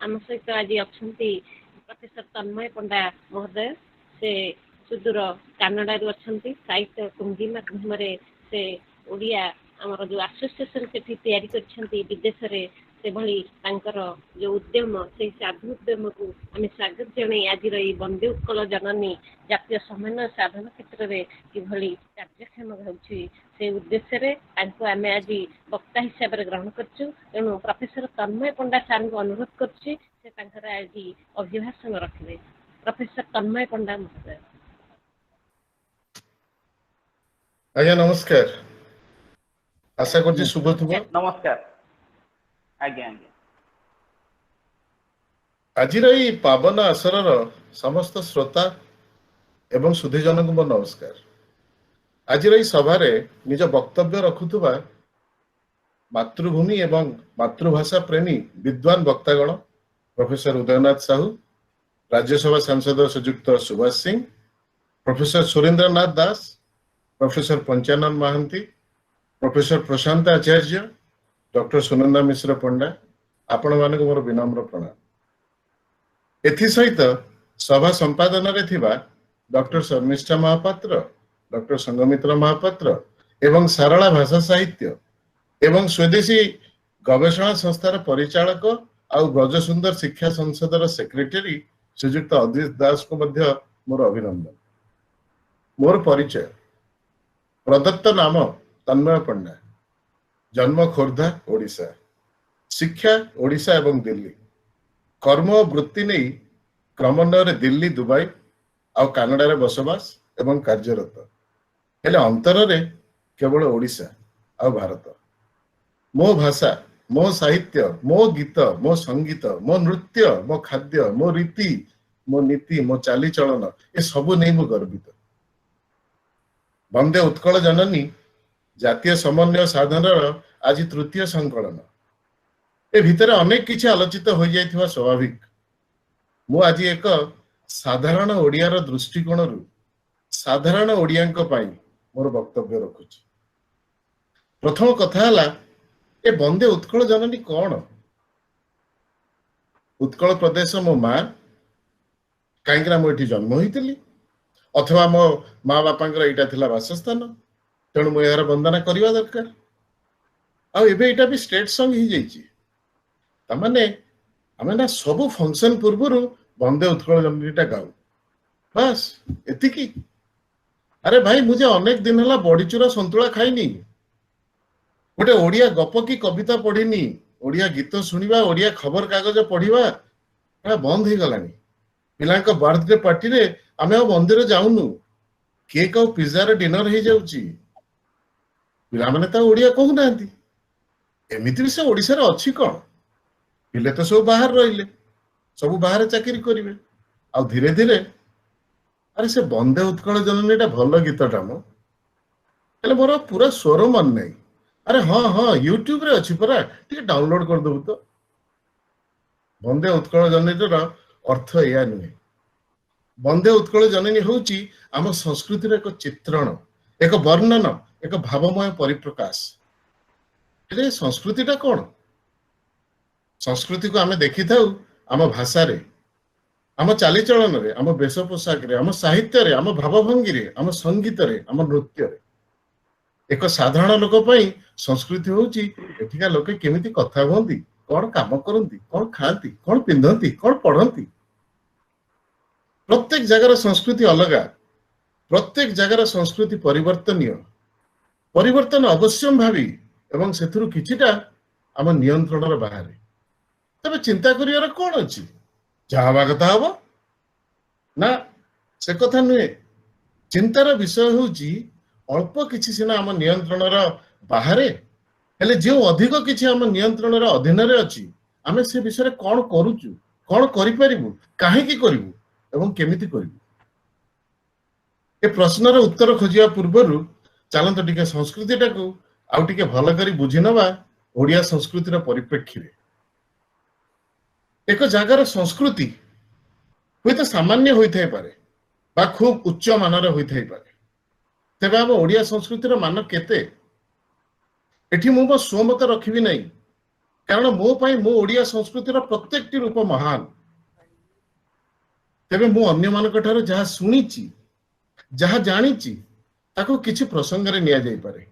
ଆମ ସହିତ ଆଜି ଅଛନ୍ତି ପ୍ରଫେସର ତନ୍ମୟ ପଣ୍ଡା ମହୋଦୟ। ସେ ସୁଦୂର କାନାଡାରୁ ଅଛନ୍ତି। ସାହିତ୍ୟ ଟୁଙ୍ଗି ମାଧ୍ୟମରେ ସେ ଓଡ଼ିଆ ଆମର ଯୋଉ ଆସୋସିଏସନ ସେଠି ତିଆରି କରିଛନ୍ତି ବିଦେଶରେ, ସେଭଳି ତାଙ୍କର ଯୋଉ ଉଦ୍ୟମ, ସେଇ ସାଧୁ ଉଦ୍ୟମକୁ ଆମେ ସ୍ୱାଗତ ଜଣାଇ ଆଜିର ଏଇ ବନ୍ଦେ ଉତ୍କଳ ଜନନୀ ଜାତୀୟ ସମନ୍ୱୟ ସାଧନ କ୍ଷେତ୍ରରେ କିଭଳି କାର୍ଯ୍ୟକ୍ଷମ ହେଉଛି, ସେ ଉଦ୍ଦେଶ୍ୟରେ ତାଙ୍କୁ ଆମେ ଆଜି ବକ୍ତା ହିସାବରେ ଗ୍ରହଣ କରିଛୁ। ତେଣୁ ପ୍ରଫେସର ତନ୍ମୟ ପଣ୍ଡା ସାର୍ଙ୍କୁ ଅନୁରୋଧ କରୁଛି, ସେ ତାଙ୍କର ଆଜି ଅଭିଭାଷଣ ରଖିବେ। ପ୍ରଫେସର ତନ୍ମୟ ପଣ୍ଡା ମହୋଦୟ। ଆଜ୍ଞା ନମସ୍କାର, ଆଶା କରୁଛି ଶୁଭ ଥିବ। ନମସ୍କାର ଆଜ୍ଞା। ଆଜ୍ଞା, ଆଜିର ଏଇ ପାବନ ଆସରର ସମସ୍ତ ଶ୍ରୋତା ଏବଂ ସୁଧୀଜନଙ୍କୁ ମୋର ନମସ୍କାର। ଆଜିର ଏଇ ସଭାରେ ନିଜ ବକ୍ତବ୍ୟ ରଖୁଥିବା ମାତୃଭୂମି ଏବଂ ମାତୃଭାଷା ପ୍ରେମୀ ବିଦ୍ୱାନ ବକ୍ତାଗଣ ପ୍ରଫେସର ଉଦୟନାଥ ସାହୁ, ରାଜ୍ୟସଭା ସାଂସଦ ଶ୍ରୀଯୁକ୍ତ Subhash Singh, professor Surendranath Das, professor Panchanan Mohanty, professor Prashant Acharya, doctor Sunanda Mishra Panda, ଆପଣମାନଙ୍କୁ ମୋର ବିନମ୍ର ପ୍ରଣାମ। ଏଥିସହିତ ସଭା ସମ୍ପାଦନାରେ ଥିବା ଡକ୍ଟର ଶର୍ମିଷ୍ଠା ମହାପାତ୍ର, ଡକ୍ଟର ସଂଘମିତ୍ରା ମହାପାତ୍ର ଏବଂ ସାରଳା ଭାଷା ସାହିତ୍ୟ ଏବଂ ସ୍ୱଦେଶୀ ଗବେଷଣା ସଂସ୍ଥାର ପରିଚାଳକ ଆଉ ବ୍ରଜସୁନ୍ଦର ଶିକ୍ଷା ସଂସଦର ସେକ୍ରେଟାରୀ ଶ୍ରୀଯୁକ୍ତ ଅଦିତ ଦାସଙ୍କୁ ମଧ୍ୟ ମୋର ଅଭିନନ୍ଦନ। ମୋର ପରିଚୟ: ପ୍ରଦତ୍ତ ନାମ ତନ୍ମୟ ପଣ୍ଡା, ଜନ୍ମ ଖୋର୍ଦ୍ଧା, ଓଡ଼ିଶା, ଶିକ୍ଷା ଓଡ଼ିଶା ଏବଂ ଦିଲ୍ଲୀ, କର୍ମ ଓ ବୃତ୍ତି ନେଇ କ୍ରମାନ୍ୱୟରେ ଦିଲ୍ଲୀ, ଦୁବାଇ ଆଉ କାନାଡାରେ ବସବାସ ଏବଂ କାର୍ଯ୍ୟରତ। ହେଲେ ଅନ୍ତରରେ କେବଳ ଓଡ଼ିଶା ଆଉ ଭାରତ। ମୋ ଭାଷା, ମୋ ସାହିତ୍ୟ, ମୋ ଗୀତ, ମୋ ସଙ୍ଗୀତ, ମୋ ନୃତ୍ୟ, ମୋ ଖାଦ୍ୟ, ମୋ ରୀତି, ମୋ ନୀତି, ମୋ ଚାଲିଚଳନ, ଏସବୁ ନେଇ ମୁଁ ଗର୍ବିତ। ବନ୍ଦେ ଉତ୍କଳ ଜନନୀ ଜାତୀୟ ସମନ୍ୱୟ ସାଧନର ଆଜି ତୃତୀୟ ସଂକଳନ। ଏ ଭିତରେ ଅନେକ କିଛି ଆଲୋଚିତ ହୋଇଯାଇଥିବା ସ୍ୱାଭାବିକ। ମୁଁ ଆଜି ଏକ ସାଧାରଣ ଓଡ଼ିଆର ଦୃଷ୍ଟିକୋଣରୁ ସାଧାରଣ ଓଡ଼ିଆଙ୍କ ପାଇଁ ମୋର ବକ୍ତବ୍ୟ ରଖୁଛି। ପ୍ରଥମ କଥା ହେଲା, ଏ ବନ୍ଦେ ଉତ୍କଳ ଜନନୀ କଣ? ଉତ୍କଳ ପ୍ରଦେଶ ମୋ ମା, କାହିଁକିନା ମୁଁ ଏଠି ଜନ୍ମ ହୋଇଥିଲି ଅଥବା ମୋ ମା ବାପାଙ୍କର ଏଇଟା ଥିଲା ବାସସ୍ଥାନ, ତେଣୁ ମୁଁ ଏହାର ବନ୍ଦନା କରିବା ଦରକାର। ଆଉ ଏବେ ଏଇଟା ବି ଷ୍ଟେଟ ସଙ୍ଗ ହେଇଯାଇଛି। ତାମାନେ ଆମେ ନା ସବୁ ଫଙ୍କସନ ପୂର୍ବରୁ ବନ୍ଦେ ଉତ୍କଳ ଜନନୀଟା ଗାଉ, ବାସ୍ ଏତିକି। ଆରେ ଭାଇ, ମୁଁ ଯେ ଅନେକ ଦିନ ହେଲା ବଡିଚୁରା ସନ୍ତୁଳା ଖାଇନି, ଗୋଟେ ଓଡ଼ିଆ ଗପ କି କବିତା ପଢିନି, ଓଡ଼ିଆ ଗୀତ ଶୁଣିବା, ଓଡ଼ିଆ ଖବର କାଗଜ ପଢିବା ବନ୍ଦ ହେଇଗଲାଣି। ପିଲାଙ୍କ ବାର୍ଥଡେ ପାର୍ଟିରେ ଆମେ ଆଉ ମନ୍ଦିର ଯାଉନୁ, କେକ୍ ଆଉ ପିଜ୍ଜାର ଡିନର ହେଇଯାଉଛି। ପିଲାମାନେ ତ ଓଡ଼ିଆ କହୁନାହାନ୍ତି। ଏମିତି ବି ସେ ଓଡ଼ିଶାରେ ଅଛି କଣ? ପିଲେ ତ ସବୁ ବାହାରେ ରହିଲେ, ସବୁ ବାହାରେ ଚାକିରି କରିବେ ଆଉ ଧୀରେ ଧୀରେ। ଆରେ ସେ ବନ୍ଦେ ଉତ୍କଳ ଜନନୀଟା ଭଲ ଗୀତଟା ମ, ହେଲେ ମୋର ପୁରା ସ୍ୱର ମନେ ନାହିଁ। ଆରେ ହଁ ହଁ, ୟୁଟ୍ୟୁବରେ ଅଛି ପରା, ଟିକେ ଡାଉନଲୋଡ କରିଦବୁ ତ। ବନ୍ଦେ ଉତ୍କଳ ଜନନୀର ଅର୍ଥ ଏଇଆ ନୁହେଁ। ବନ୍ଦେ ଉତ୍କଳ ଜନନୀ ହଉଛି ଆମ ସଂସ୍କୃତିର ଏକ ଚିତ୍ରଣ, ଏକ ବର୍ଣ୍ଣନ, ଏକ ଭାବମୟ ପରିପ୍ରକାଶ। ହେଲେ ସଂସ୍କୃତିଟା କଣ? ସଂସ୍କୃତିକୁ ଆମେ ଦେଖିଥାଉ ଆମ ଭାଷାରେ, ଆମ ଚାଲିଚଳନରେ, ଆମ ବେଶ ପୋଷାକରେ, ଆମ ସାହିତ୍ୟରେ, ଆମ ଭାବଭଙ୍ଗୀରେ, ଆମ ସଙ୍ଗୀତରେ, ଆମ ନୃତ୍ୟରେ। ଏକ ସାଧାରଣ ଲୋକ ପାଇଁ ସଂସ୍କୃତି ହଉଛି ଏଠିକା ଲୋକେ କେମିତି କଥା ହୁଅନ୍ତି, କଣ କାମ କରନ୍ତି, କଣ ଖାଆନ୍ତି, କଣ ପିନ୍ଧନ୍ତି, କଣ ପଢନ୍ତି। ପ୍ରତ୍ୟେକ ଜାଗାର ସଂସ୍କୃତି ଅଲଗା, ପ୍ରତ୍ୟେକ ଜାଗାର ସଂସ୍କୃତି ପରିବର୍ତ୍ତନୀୟ, ପରିବର୍ତ୍ତନ ଅବଶ୍ୟମ୍ଭାବୀ ଏବଂ ସେଥିରୁ କିଛିଟା ଆମ ନିୟନ୍ତ୍ରଣର ବାହାରେ। ତେବେ ଚିନ୍ତା କରିବାର କଣ ଅଛି? ଯାହା ହବା କଥା ହବ ନା, ସେ କଥା ନୁହେଁ। ଚିନ୍ତାର ବିଷୟ ହଉଛି ଅଳ୍ପ କିଛି ସିନା ଆମ ନିୟନ୍ତ୍ରଣର ବାହାରେ, ହେଲେ ଯେଉଁ ଅଧିକ କିଛି ଆମ ନିୟନ୍ତ୍ରଣର ଅଧୀନରେ ଅଛି, ଆମେ ସେ ବିଷୟରେ କଣ କରୁଛୁ, କଣ କରିପାରିବୁ, କାହିଁକି କରିବୁ ଏବଂ କେମିତି କରିବୁ? ଏ ପ୍ରଶ୍ନର ଉତ୍ତର ଖୋଜିବା ପୂର୍ବରୁ ଚାଲନ୍ତୁ ଟିକେ ସଂସ୍କୃତିଟାକୁ ଆଉ ଟିକେ ଭଲ କରି ବୁଝି ନେବା ଓଡ଼ିଆ ସଂସ୍କୃତିର ପରିପ୍ରେକ୍ଷୀରେ। ଏକ ଜାଗାର ସଂସ୍କୃତି ହୁଏତ ସାମାନ୍ୟ ହୋଇଥାଇପାରେ ବା ଖୁବ ଉଚ୍ଚ ମାନର ହୋଇଥାଇପାରେ, ତେବେ ଆମ ଓଡ଼ିଆ ସଂସ୍କୃତିର ମାନ କେତେ? ଏଠି ମୁଁ ମୋ ସ୍ୱମତ ରଖିବି ନାହିଁ, କାରଣ ମୋ ପାଇଁ ମୋ ଓଡ଼ିଆ ସଂସ୍କୃତିର ପ୍ରତ୍ୟେକଟି ରୂପ ମହାନ। ତେବେ ମୁଁ ଅନ୍ୟମାନଙ୍କ ଠାରୁ ଯାହା ଶୁଣିଛି, ଯାହା ଜାଣିଛି, ତାକୁ କିଛି ପ୍ରସଙ୍ଗରେ ନିଆଯାଇପାରେ।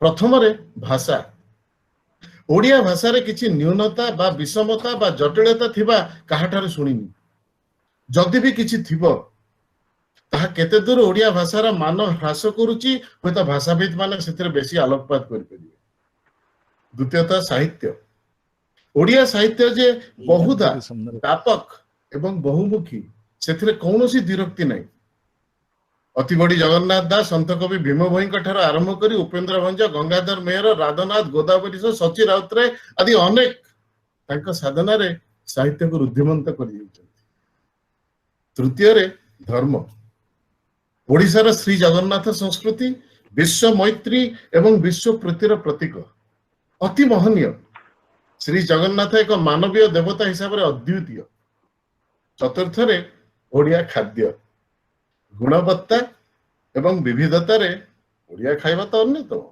ପ୍ରଥମରେ ଭାଷା। ଓଡ଼ିଆ ଭାଷାରେ କିଛି ନ୍ୟୁନତା ବା ବିଷମତା ବା ଜଟିଳତା ଥିବା କାହାଠାରୁ ଶୁଣିନି। ଯଦି ବି କିଛି ଥିବ, ତାହା କେତେ ଦୂର ଓଡ଼ିଆ ଭାଷାର ମାନ ହ୍ରାସ କରୁଛି, ହୁଏତ ଭାଷାବିତ ମାନେ ସେଥିରେ ବେଶୀ ଆଲୋକପାତ କରିପାରିବେ। ଦ୍ୱିତୀୟତଃ ସାହିତ୍ୟ। ଓଡ଼ିଆ ସାହିତ୍ୟ ଯେ ବହୁଧା ବ୍ୟାପକ ଏବଂ ବହୁମୁଖୀ, ସେଥିରେ କୌଣସି ଦ୍ୱିରୋକ୍ତି ନାହିଁ। ଅତିବଡି ଜଗନ୍ନାଥ ଦାସ, ସନ୍ଥକବି ଭୀମ ଭୋଇଙ୍କ ଠାରୁ ଆରମ୍ଭ କରି ଉପେନ୍ଦ୍ର ଭଞ୍ଜ, ଗଙ୍ଗାଧର ମେହେର, ରାଧାନାଥ, ଗୋଦାବରୀଶ, ସଚୀ ରାଉତରାୟ ଆଦି ଅନେକ ତାଙ୍କ ସାଧନାରେ ସାହିତ୍ୟକୁ ରୁଦ୍ଧିମନ୍ତ କରିଯାଇଛନ୍ତି। ତୃତୀୟରେ ଧର୍ମ। ଓଡ଼ିଶାର ଶ୍ରୀ ଜଗନ୍ନାଥ ସଂସ୍କୃତି ବିଶ୍ୱ ମୈତ୍ରୀ ଏବଂ ବିଶ୍ୱ ପ୍ରୀତିର ପ୍ରତୀକ, ଅତି ମହନୀୟ। ଶ୍ରୀ ଜଗନ୍ନାଥ ଏକ ମାନବୀୟ ଦେବତା ହିସାବରେ ଅଦ୍ୱିତୀୟ। ଚତୁର୍ଥରେ ଓଡ଼ିଆ ଖାଦ୍ୟ। ଗୁଣବତ୍ତା ଏବଂ ବିବିଧତାରେ ଓଡ଼ିଆ ଖାଇବା ତ ଅନ୍ୟତମ।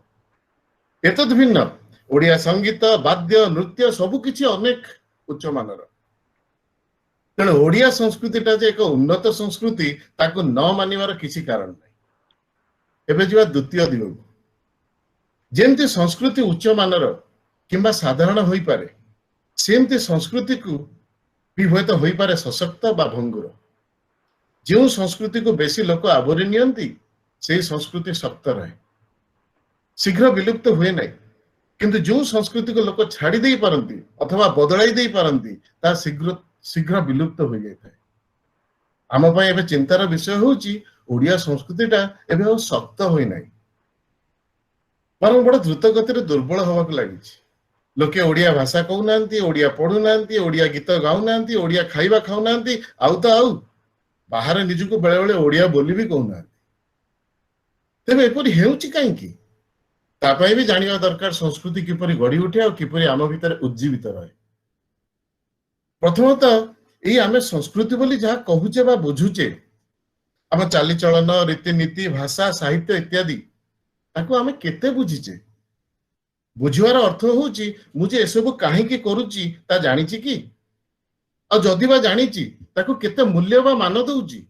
ଏତଦ୍ ଭିନ୍ନ ଓଡ଼ିଆ ସଙ୍ଗୀତ, ବାଦ୍ୟ, ନୃତ୍ୟ ସବୁ କିଛି ଅନେକ ଉଚ୍ଚମାନର। ତେଣୁ ଓଡ଼ିଆ ସଂସ୍କୃତିଟା ଯେ ଏକ ଉନ୍ନତ ସଂସ୍କୃତି, ତାକୁ ନ ମାନିବାର କିଛି କାରଣ ନାହିଁ। ଏବେ ଯିବା ଦ୍ୱିତୀୟ ଦିଗକୁ। ଯେମିତି ସଂସ୍କୃତି ଉଚ୍ଚମାନର କିମ୍ବା ସାଧାରଣ ହୋଇପାରେ, ସେମିତି ସଂସ୍କୃତିକୁ ବି ହୁଏତ ହୋଇପାରେ ସଶକ୍ତ ବା ଭଙ୍ଗୁର। ଯେଉଁ ସଂସ୍କୃତିକୁ ବେଶୀ ଲୋକ ଆବୋରି ନିଅନ୍ତି, ସେଇ ସଂସ୍କୃତି ଶକ୍ତ ରହେ, ଶୀଘ୍ର ବିଲୁପ୍ତ ହୁଏ ନାହିଁ। କିନ୍ତୁ ଯେଉଁ ସଂସ୍କୃତିକୁ ଲୋକ ଛାଡ଼ି ଦେଇ ପାରନ୍ତି ଅଥବା ବଦଳାଇ ଦେଇ ପାରନ୍ତି, ତାହା ଶୀଘ୍ର ଶୀଘ୍ର ବିଲୁପ୍ତ ହୋଇଯାଇଥାଏ। ଆମ ପାଇଁ ଏବେ ଚିନ୍ତାର ବିଷୟ ହେଉଛି, ଓଡ଼ିଆ ସଂସ୍କୃତିଟା ଏବେ ଆଉ ଶକ୍ତ ହୋଇନାହିଁ, ବରଂ ବଡ ଦ୍ରୁତ ଗତିରେ ଦୁର୍ବଳ ହବାକୁ ଲାଗିଛି। ଲୋକେ ଓଡ଼ିଆ ଭାଷା କହୁନାହାନ୍ତି, ଓଡ଼ିଆ ପଢୁନାହାନ୍ତି, ଓଡ଼ିଆ ଗୀତ ଗାଉନାହାନ୍ତି, ଓଡ଼ିଆ ଖାଇବା ଖାଉନାହାନ୍ତି, ଆଉ ତ ଆଉ ବାହାରେ ନିଜକୁ ବେଳେବେଳେ ଓଡ଼ିଆ ବୋଲି ବି କହୁନାହାନ୍ତି। ତେବେ ଏପରି ହେଉଛି କାହିଁକି, ତା ପାଇଁ ବି ଜାଣିବା ଦରକାର ସଂସ୍କୃତି କିପରି ଗଢି ଉଠେ ଆଉ କିପରି ଆମ ଭିତରେ ଉଜ୍ଜୀବିତ ରହେ। ପ୍ରଥମତଃ ଏଇ ଆମେ ସଂସ୍କୃତି ବୋଲି ଯାହା କହୁଛେ ବା ବୁଝୁଛେ, ଆମ ଚାଲିଚଳନ, ରୀତିନୀତି, ଭାଷା, ସାହିତ୍ୟ ଇତ୍ୟାଦି, ତାକୁ ଆମେ କେତେ ବୁଝିଛେ? ବୁଝିବାର ଅର୍ଥ ହଉଛି ମୁଁ ଯେ ଏସବୁ କାହିଁକି କରୁଛି ତା ଜାଣିଛି କି? ଆଉ ଯଦି ବା ଜାଣିଛି, ତାକୁ କେତେ ମୂଲ୍ୟ ବା ମାନ ଦଉଛି?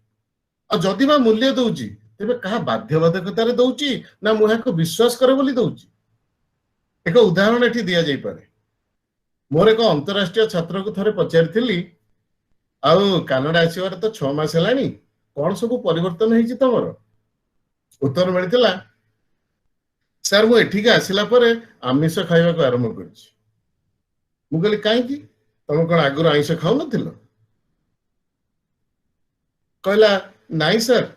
ଆଉ ଯଦି ବା ମୂଲ୍ୟ ଦଉଛି, ତେବେ କାହା ବାଧ୍ୟବାଧକତାରେ ଦଉଛି ନା ମୁଁ ଏହାକୁ ବିଶ୍ୱାସ କରେ ବୋଲି ଦଉଛି? ଏକ ଉଦାହରଣ ଏଠି ଦିଆଯାଇପାରେ। ମୋର ଏକ ଅନ୍ତରାଷ୍ଟ୍ରୀୟ ଛାତ୍ରକୁ ଥରେ ପଚାରିଥିଲି, ଆଉ କାନାଡା ଆସିବାର ତ 6 ମାସ ହେଲାଣି, କଣ ସବୁ ପରିବର୍ତ୍ତନ ହେଇଛି ତମର? ଉତ୍ତର ମିଳିଥିଲା, ସାର୍ ମୁଁ ଏଠିକି ଆସିଲା ପରେ ଆମିଷ ଖାଇବାକୁ ଆରମ୍ଭ କରିଛି। ମୁଁ କହିଲି, କାହିଁକି, ତମେ କଣ ଆଗରୁ ଆଇଁଷ ଖାଉନଥିଲ? କହିଲା, ନାଇଁ ସାର୍,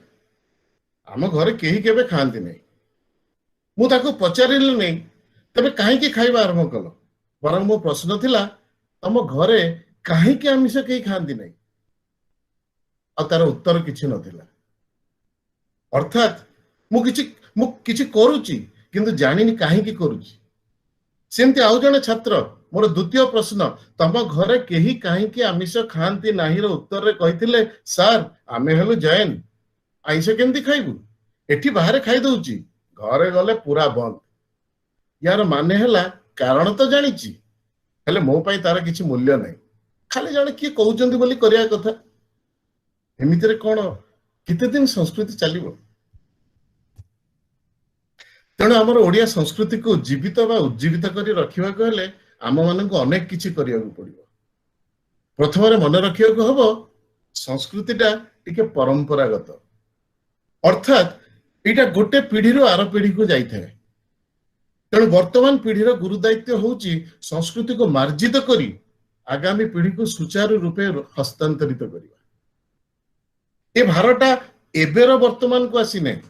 ଆମ ଘରେ କେହି କେବେ ଖାଆନ୍ତି ନାହିଁ। ମୁଁ ତାକୁ ପଚାରିଲି ନାହିଁ, ତେବେ କାହିଁକି ଖାଇବା ଆରମ୍ଭ କଲ? ବରଂ ମୋ ପ୍ରଶ୍ନ ଥିଲା, ତମ ଘରେ କାହିଁକି ଆମିଷ କେହି ଖାଆନ୍ତି ନାହିଁ? ଆଉ ତାର ଉତ୍ତର କିଛି ନଥିଲା। ଅର୍ଥାତ୍ ମୁଁ କିଛି କରୁଛି, କିନ୍ତୁ ଜାଣିନି କାହିଁକି କରୁଛି। ସେମିତି ଆଉ ଜଣେ ଛାତ୍ର ମୋର ଦ୍ୱିତୀୟ ପ୍ରଶ୍ନ, ତମ ଘରେ କେହି କାହିଁକି ଆମିଷ ଖାଆନ୍ତି ନାହିଁର ଉତ୍ତରରେ କହିଥିଲେ, ସାର୍ ଆମେ ହେଲୁ ଜୈନ, ଆଇଁଷ କେମିତି ଖାଇବୁ? ଏଠି ବାହାରେ ଖାଇଦଉଛି, ଘରେ ଗଲେ ପୁରା ବନ୍ଦ। ୟାର ମାନେ ହେଲା କାରଣ ତ ଜାଣିଛି, ହେଲେ ମୋ ପାଇଁ ତାର କିଛି ମୂଲ୍ୟ ନାହିଁ, ଖାଲି ଜଣେ କିଏ କହୁଛନ୍ତି ବୋଲି କରିବା କଥା। ଏମିତିରେ କଣ କେତେ ଦିନ ସଂସ୍କୃତି ଚାଲିବ? ତେଣୁ ଆମର ଓଡ଼ିଆ ସଂସ୍କୃତିକୁ ଜୀବିତ ବା ଉଜ୍ଜୀବିତ କରି ରଖିବାକୁ ହେଲେ ଆମମାନଙ୍କୁ ଅନେକ କିଛି କରିବାକୁ ପଡିବ। ପ୍ରଥମରେ ମନେ ରଖିବାକୁ ହବ, ସଂସ୍କୃତିଟା ଟିକେ ପରମ୍ପରାଗତ, ଅର୍ଥାତ୍ ଏଇଟା ଗୋଟେ ପିଢିରୁ ଆର ପିଢିକୁ ଯାଇଥାଏ। ତେଣୁ ବର୍ତ୍ତମାନ ପିଢିର ଗୁରୁ ଦାୟିତ୍ୱ ହଉଛି ସଂସ୍କୃତିକୁ ମାର୍ଜିତ କରି ଆଗାମୀ ପିଢିକୁ ସୁଚାରୁ ରୂପେ ହସ୍ତାନ୍ତରିତ କରିବା। ଏ ଭାରଟା ଏବେର ବର୍ତ୍ତମାନକୁ ଆସିନାହିଁ,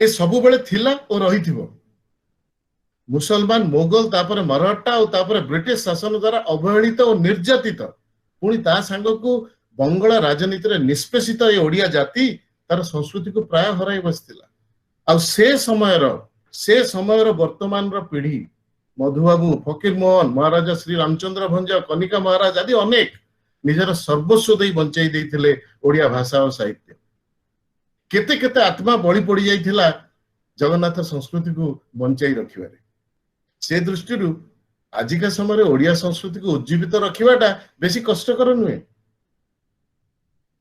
ଏ ସବୁବେଳେ ଥିଲା ଓ ରହିଥିବ। ମୁସଲମାନ, ମୋଗଲ, ତାପରେ ମରହଟ୍ଟା ଆଉ ତାପରେ ବ୍ରିଟିଶ ଶାସନ ଦ୍ୱାରା ଅବହେଳିତ ଓ ନିର୍ଯାତିତ, ପୁଣି ତା ସାଙ୍ଗକୁ ବଙ୍ଗଳା ରାଜନୀତିରେ ନିଷ୍ପେଷିତ ଏ ଓଡ଼ିଆ ଜାତି ତାର ସଂସ୍କୃତିକୁ ପ୍ରାୟ ହରାଇ ବସିଥିଲା। ଆଉ ସେ ସମୟର ବର୍ତ୍ତମାନର ପିଢି ମଧୁବାବୁ, ଫକୀର ମୋହନ, ମହାରାଜା ଶ୍ରୀ ରାମଚନ୍ଦ୍ର ଭଞ୍ଜ, କନିକା ମହାରାଜ ଆଦି ଅନେକ ନିଜର ସର୍ବସ୍ୱ ଦେଇ ବଞ୍ଚାଇ ଦେଇଥିଲେ ଓଡ଼ିଆ ଭାଷା ଓ ସାହିତ୍ୟ। କେତେ କେତେ ଆତ୍ମା ବଳି ପଡି ଯାଇଥିଲା ଜଗନ୍ନାଥ ସଂସ୍କୃତିକୁ ବଞ୍ଚାଇ ରଖିବାରେ। ସେ ଦୃଷ୍ଟିରୁ ଆଜିକା ସମୟରେ ଓଡ଼ିଆ ସଂସ୍କୃତିକୁ ଉଜ୍ଜୀବିତ ରଖିବାଟା ବେଶୀ କଷ୍ଟକର ନୁହେଁ।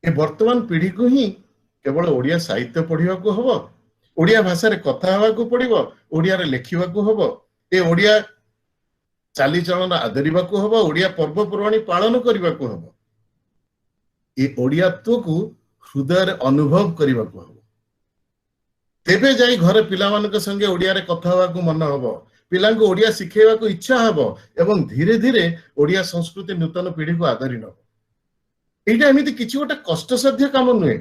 ଏ ବର୍ତ୍ତମାନ ପିଢିକୁ ହିଁ କେବଳ ଓଡ଼ିଆ ସାହିତ୍ୟ ପଢିବାକୁ ହବ, ଓଡ଼ିଆ ଭାଷାରେ କଥା ହେବାକୁ ପଡିବ, ଓଡ଼ିଆରେ ଲେଖିବାକୁ ହବ, ଏ ଓଡ଼ିଆ ଚାଲିଚଳନ ଆଦରିବାକୁ ହବ, ଓଡ଼ିଆ ପର୍ବପର୍ବାଣୀ ପାଳନ କରିବାକୁ ହବ, ଏ ଓଡ଼ିଆତ୍ୱକୁ ହୃଦୟରେ ଅନୁଭବ କରିବାକୁ ହବ। ତେବେ ଯାଇ ଘରେ ପିଲାମାନଙ୍କ ସଙ୍ଗେ ଓଡ଼ିଆରେ କଥା ହେବାକୁ ମନ ହବ, ପିଲାଙ୍କୁ ଓଡ଼ିଆ ଶିଖେଇବାକୁ ଇଚ୍ଛା ହବ ଏବଂ ଧୀରେ ଧୀରେ ଓଡ଼ିଆ ସଂସ୍କୃତି ନୂତନ ପିଢିକୁ ଆଦରି ନବ। ଏଇଟା ଏମିତି କିଛି ଗୋଟେ କଷ୍ଟସାଧ୍ୟ କାମ ନୁହେଁ।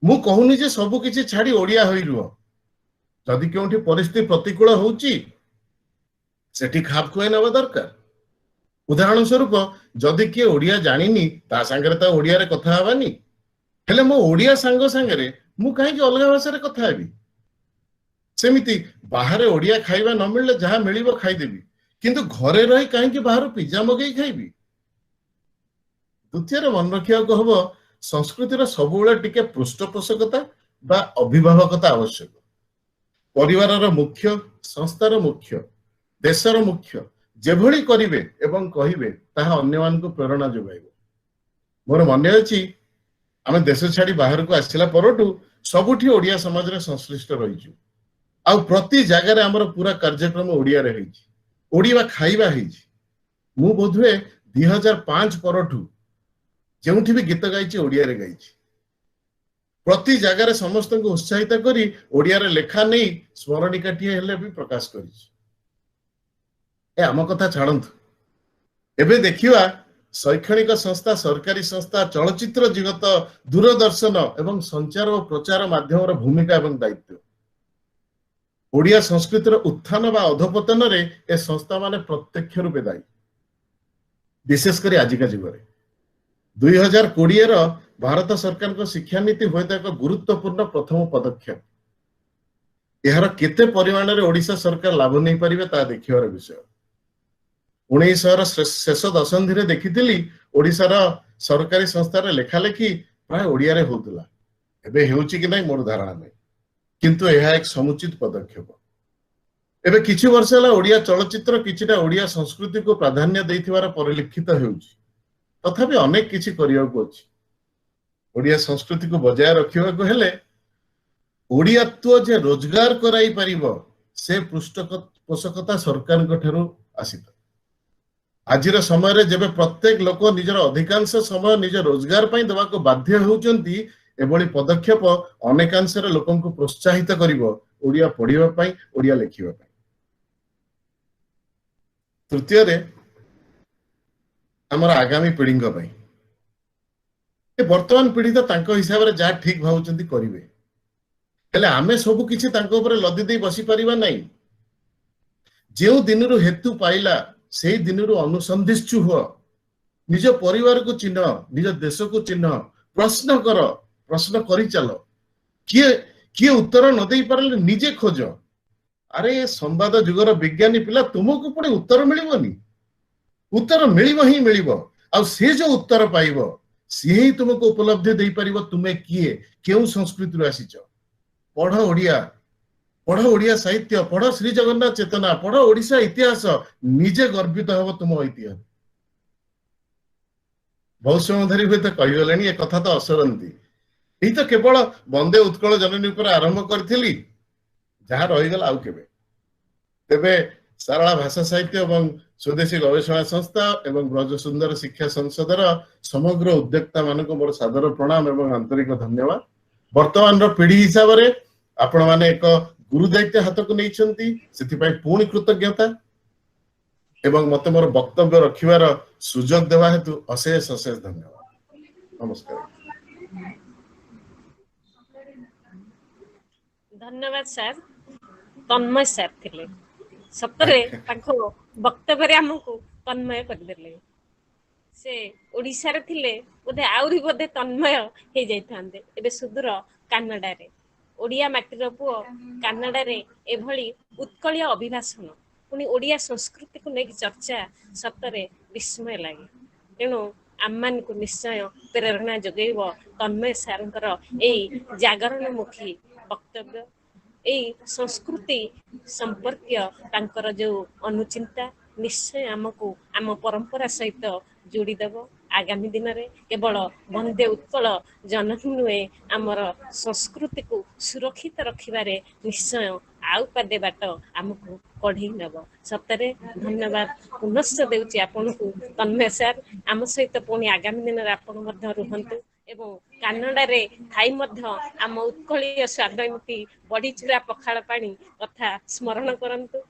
ମୁଁ କହୁନି ଯେ ସବୁ କିଛି ଛାଡି ଓଡ଼ିଆ ହୋଇ ରୁହ। ଯଦି କେଉଁଠି ପରିସ୍ଥିତି ପ୍ରତିକୂଳ ହଉଛି ସେଠି ଖାପ ଖୁଆଇ ନେବା ଦରକାର। ଉଦାହରଣ ସ୍ୱରୂପ, ଯଦି କିଏ ଓଡ଼ିଆ ଜାଣିନି ତା ସାଙ୍ଗରେ ତ ଓଡ଼ିଆରେ କଥା ହେବାନି, ହେଲେ ମୋ ଓଡ଼ିଆ ସାଙ୍ଗ ସାଙ୍ଗରେ ମୁଁ କାହିଁକି ଅଲଗା ଭାଷାରେ କଥା ହେବି? ସେମିତି ବାହାରେ ଓଡ଼ିଆ ଖାଇବା ନ ମିଳିଲେ ଯାହା ମିଳିବ ଖାଇଦେବି, କିନ୍ତୁ ଘରେ ରହି କାହିଁକି ବାହାରୁ ପିଜା ମଗେଇ ଖାଇବି? ଦ୍ୱିତୀୟରେ ମନେ ରଖିବାକୁ ହବ, ସଂସ୍କୃତିର ସବୁବେଳେ ଟିକେ ପୃଷ୍ଠପୋଷକତା ବା ଅଭିଭାବକତା ଆବଶ୍ୟକ। ପରିବାରର ମୁଖ୍ୟ, ସଂସ୍ଥାର ମୁଖ୍ୟ, ଦେଶର ମୁଖ୍ୟ ଯେଭଳି କରିବେ ଏବଂ କହିବେ ତାହା ଅନ୍ୟମାନଙ୍କୁ ପ୍ରେରଣା ଯୋଗାଇବ। ମୋର ମନେ ଅଛି, ଆମେ ଦେଶ ଛାଡି ବାହାରକୁ ଆସିଲା ପରଠୁ ସବୁଠି ଓଡ଼ିଆ ସମାଜରେ ସଂଶ୍ଳିଷ୍ଟ ରହିଛୁ। ଆଉ ପ୍ରତି ଜାଗାରେ ଆମର ପୁରା କାର୍ଯ୍ୟକ୍ରମ ଓଡ଼ିଆରେ ହେଇଛି, ଓଡ଼ିଆ ଖାଇବା ହେଇଛି। ମୁଁ ବୋଧହୁଏ 2005 ପରଠୁ ଯେଉଁଠି ବି ଗୀତ ଗାଇଛି ଓଡ଼ିଆରେ ଗାଇଛି। ପ୍ରତି ଜାଗାରେ ସମସ୍ତଙ୍କୁ ଉତ୍ସାହିତ କରି ଓଡ଼ିଆରେ ଲେଖା ନେଇ ସ୍ମରଣିକାଟିଏ ହେଲେ ବି ପ୍ରକାଶ କରିଛି। ଏ ଆମ କଥା ଛାଡ଼ନ୍ତୁ, ଏବେ ଦେଖିବା ଶୈକ୍ଷଣିକ ସଂସ୍ଥା, ସରକାରୀ ସଂସ୍ଥା, ଚଳଚ୍ଚିତ୍ର ଜଗତ, ଦୂରଦର୍ଶନ ଏବଂ ସଞ୍ଚାର ଓ ପ୍ରଚାର ମାଧ୍ୟମର ଭୂମିକା ଏବଂ ଦାୟିତ୍ୱ। ଓଡ଼ିଆ ସଂସ୍କୃତିର ଉତ୍ଥାନ ବା ଅଧପତନରେ ଏ ସଂସ୍ଥାମାନେ ପ୍ରତ୍ୟକ୍ଷ ରୂପେ ଦାୟୀ, ବିଶେଷ କରି ଆଜିକା ଯୁଗରେ। 2020ର ଭାରତ ସରକାରଙ୍କ ଶିକ୍ଷାନୀତି ହୁଏତ ଏକ ଗୁରୁତ୍ୱପୂର୍ଣ୍ଣ ପ୍ରଥମ ପଦକ୍ଷେପ। ଏହାର କେତେ ପରିମାଣରେ ଓଡ଼ିଶା ସରକାର ଲାଭ ନେଇପାରିବେ ତାହା ଦେଖିବାର ବିଷୟ। 1900ର ଶେଷ ଦଶନ୍ଧିରେ ଦେଖିଥିଲି ଓଡ଼ିଶାର ସରକାରୀ ସଂସ୍ଥାରେ ଲେଖାଲେଖି ପ୍ରାୟ ଓଡ଼ିଆରେ ହଉଥିଲା। ଏବେ ହେଉଛି କି ନାହିଁ ମୋର ଧାରଣା ନାହିଁ, କିନ୍ତୁ ଏହା ଏକ ସମୁଚିତ ପଦକ୍ଷେପ। ଏବେ କିଛି ବର୍ଷ ହେଲା ଓଡ଼ିଆ ଚଳଚ୍ଚିତ୍ର କିଛିଟା ଓଡ଼ିଆ ସଂସ୍କୃତିକୁ ପ୍ରାଧାନ୍ୟ ଦେଇଥିବାର ପରିଲକ୍ଷିତ ହେଉଛି। ତଥାପି ଅନେକ କିଛି କରିବାକୁ ଅଛି। ଓଡ଼ିଆ ସଂସ୍କୃତିକୁ ବଜାୟ ରଖିବାକୁ ହେଲେ ଓଡ଼ିଆତ୍ୱ ଯେ ରୋଜଗାର କରାଇ ପାରିବ ସେ ପୃଷ୍ଠପୋଷକତା ସରକାରଙ୍କ ଠାରୁ ଆସିତ। ଆଜିର ସମୟରେ ଯେବେ ପ୍ରତ୍ୟେକ ଲୋକ ନିଜର ଅଧିକାଂଶ ସମୟ ନିଜ ରୋଜଗାର ପାଇଁ ଦେବାକୁ ବାଧ୍ୟ ହେଉଛନ୍ତି, ଏଭଳି ପଦକ୍ଷେପ ଅନେକାଂଶରେ ଲୋକଙ୍କୁ ପ୍ରୋତ୍ସାହିତ କରିବ ଓଡ଼ିଆ ପଢିବା ପାଇଁ, ଓଡ଼ିଆ ଲେଖିବା ପାଇଁ। ତୃତୀୟରେ, ଆମର ଆଗାମୀ ପିଢିଙ୍କ ପାଇଁ। ଏ ବର୍ତ୍ତମାନ ପିଢି ତ ତାଙ୍କ ହିସାବରେ ଯାହା ଠିକ ଭାବୁଛନ୍ତି କରିବେ, ହେଲେ ଆମେ ସବୁ କିଛି ତାଙ୍କ ଉପରେ ଲଦି ଦେଇ ବସିପାରିବା ନାହିଁ। ଯେଉଁ ଦିନରୁ ହେତୁ ପାଇଲା ସେଇ ଦିନରୁ ଅନୁସନ୍ଧିତ୍ସୁ ହୁଅ, ନିଜ ପରିବାରକୁ ଚିହ୍ନ, ନିଜ ଦେଶକୁ ଚିହ୍ନ, ପ୍ରଶ୍ନ କର, ପ୍ରଶ୍ନ କରିଚାଲ। କିଏ କିଏ ଉତ୍ତର ନ ଦେଇ ପାରିଲେ ନିଜେ ଖୋଜ। ଆରେ ଏ ସମ୍ବାଦ ଯୁଗର ବିଜ୍ଞାନୀ ପିଲା, ତୁମକୁ ପୁଣି ଉତ୍ତର ମିଳିବନି? ଉତ୍ତର ମିଳିବ ହିଁ ମିଳିବ। ଆଉ ସେ ଯୋଉ ଉତ୍ତର ପାଇବ ସିଏ ହିଁ ତୁମକୁ ଉପଲବ୍ଧି ଦେଇପାରିବ ତୁମେ କିଏ, କେଉଁ ସଂସ୍କୃତିରୁ ଆସିଛ। ପଢ ଓଡ଼ିଆ, ପଢ ଓଡ଼ିଆ ସାହିତ୍ୟ, ପଢ ଶ୍ରୀ ଜଗନ୍ନାଥ ଚେତନା, ପଢ ଓଡ଼ିଶା ଇତିହାସ, ନିଜେ ଗର୍ବିତ ହବ ତୁମ ଐତିହ୍ୟ। ବହୁତ ସମୟ ଧରି ହୁଏତ କହିଗଲେଣି, ଏ କଥା ତ ଅସରନ୍ତି। ଏଇ ତ କେବଳ ବନ୍ଦେ ଉତ୍କଳ ଜନନୀ ଉପରେ ଆରମ୍ଭ କରିଥିଲି, ଯାହା ରହିଗଲା ଆଉ କେବେ। ତେବେ ସାରଳା ଭାଷା ସାହିତ୍ୟ ଏବଂ ସ୍ୱଦେଶୀ ଗବେଷଣା ସଂସ୍ଥା ଏବଂ ବ୍ରଜ ସୁନ୍ଦର ଶିକ୍ଷା ସଂସଦର ସମଗ୍ର ଉଦ୍ୟୋକ୍ତା ମାନଙ୍କୁ ମୋର ସାଦର ପ୍ରଣାମ ଏବଂ ଆନ୍ତରିକ ଧନ୍ୟବାଦ। ବର୍ତ୍ତମାନର ପିଢି ହିସାବରେ ଆପଣମାନେ ଏକ ଗୁରୁ ଦାୟିତ୍ୱ ହାତକୁ ନେଇଛନ୍ତି, ସେଥିପାଇଁ ପୁଣି କୃତଜ୍ଞତା ଏବଂ ମତେ ମୋର ବକ୍ତବ୍ୟ ରଖିବାର ସୁଯୋଗ ଦେବା ହେତୁ ଅଶେଷ ଅଶେଷ ଧନ୍ୟବାଦ। ନମସ୍କାର। ଧନ୍ୟବାଦ ସାର୍। ତନ୍ମୟ ସାର୍ ଥିଲେ, ସତରେ ତାଙ୍କ ବକ୍ତବ୍ୟରେ ଆମକୁ ତନ୍ମୟ କରିଦେଲେ। ସେ ଓଡ଼ିଶାରେ ଥିଲେ ବୋଧେ ଆହୁରି ବୋଧେ ତନ୍ମୟ ହେଇଯାଇଥାନ୍ତେ। ଏବେ ସୁଦୂର କାନାଡାରେ ଓଡ଼ିଆ ମାଟିର ପୁଅ କାନାଡାରେ ଏଭଳି ଉତ୍କଳୀୟ ଅଭିଭାଷଣ, ପୁଣି ଓଡ଼ିଆ ସଂସ୍କୃତିକୁ ନେଇକି ଚର୍ଚ୍ଚା, ସତରେ ବିସ୍ମୟ ଲାଗେ। ତେଣୁ ଆମମାନଙ୍କୁ ନିଶ୍ଚୟ ପ୍ରେରଣା ଯୋଗେଇବ ତନ୍ମୟ ସାରଙ୍କର ଏଇ ଜାଗରଣମୁଖୀ ବକ୍ତବ୍ୟ, ଏଇ ସଂସ୍କୃତି ସମ୍ପର୍କୀୟ ତାଙ୍କର ଯୋଉ ଅନୁଚିନ୍ତା, ନିଶ୍ଚୟ ଆମକୁ ଆମ ପରମ୍ପରା ସହିତ ଯୋଡ଼ିଦେବ। ଆଗାମୀ ଦିନରେ କେବଳ ବନ୍ଦେ ଉତ୍କଳ ଜନନୀ ନୁହେଁ, ଆମର ସଂସ୍କୃତିକୁ ସୁରକ୍ଷିତ ରଖିବାରେ ନିଶ୍ଚୟ ଆଉ ପାଦେ ବାଟ ଆମକୁ କଢେଇ ନେବ। ସତରେ ଧନ୍ୟବାଦ ପୁନଶ୍ଚ ଦେଉଛି ଆପଣଙ୍କୁ ତନ୍ମୟ ସାର୍। ଆମ ସହିତ ପୁଣି ଆଗାମୀ ଦିନରେ ଆପଣ ମଧ୍ୟ ରୁହନ୍ତୁ ଏବଂ କାନାଡାରେ ଥାଇ ମଧ୍ୟ ଆମ ଉତ୍କଳୀୟ ସ୍ୱାଦ ଏମିତି ବଢିଚୁରା, ପଖାଳ ପାଣି କଥା ସ୍ମରଣ କରନ୍ତୁ।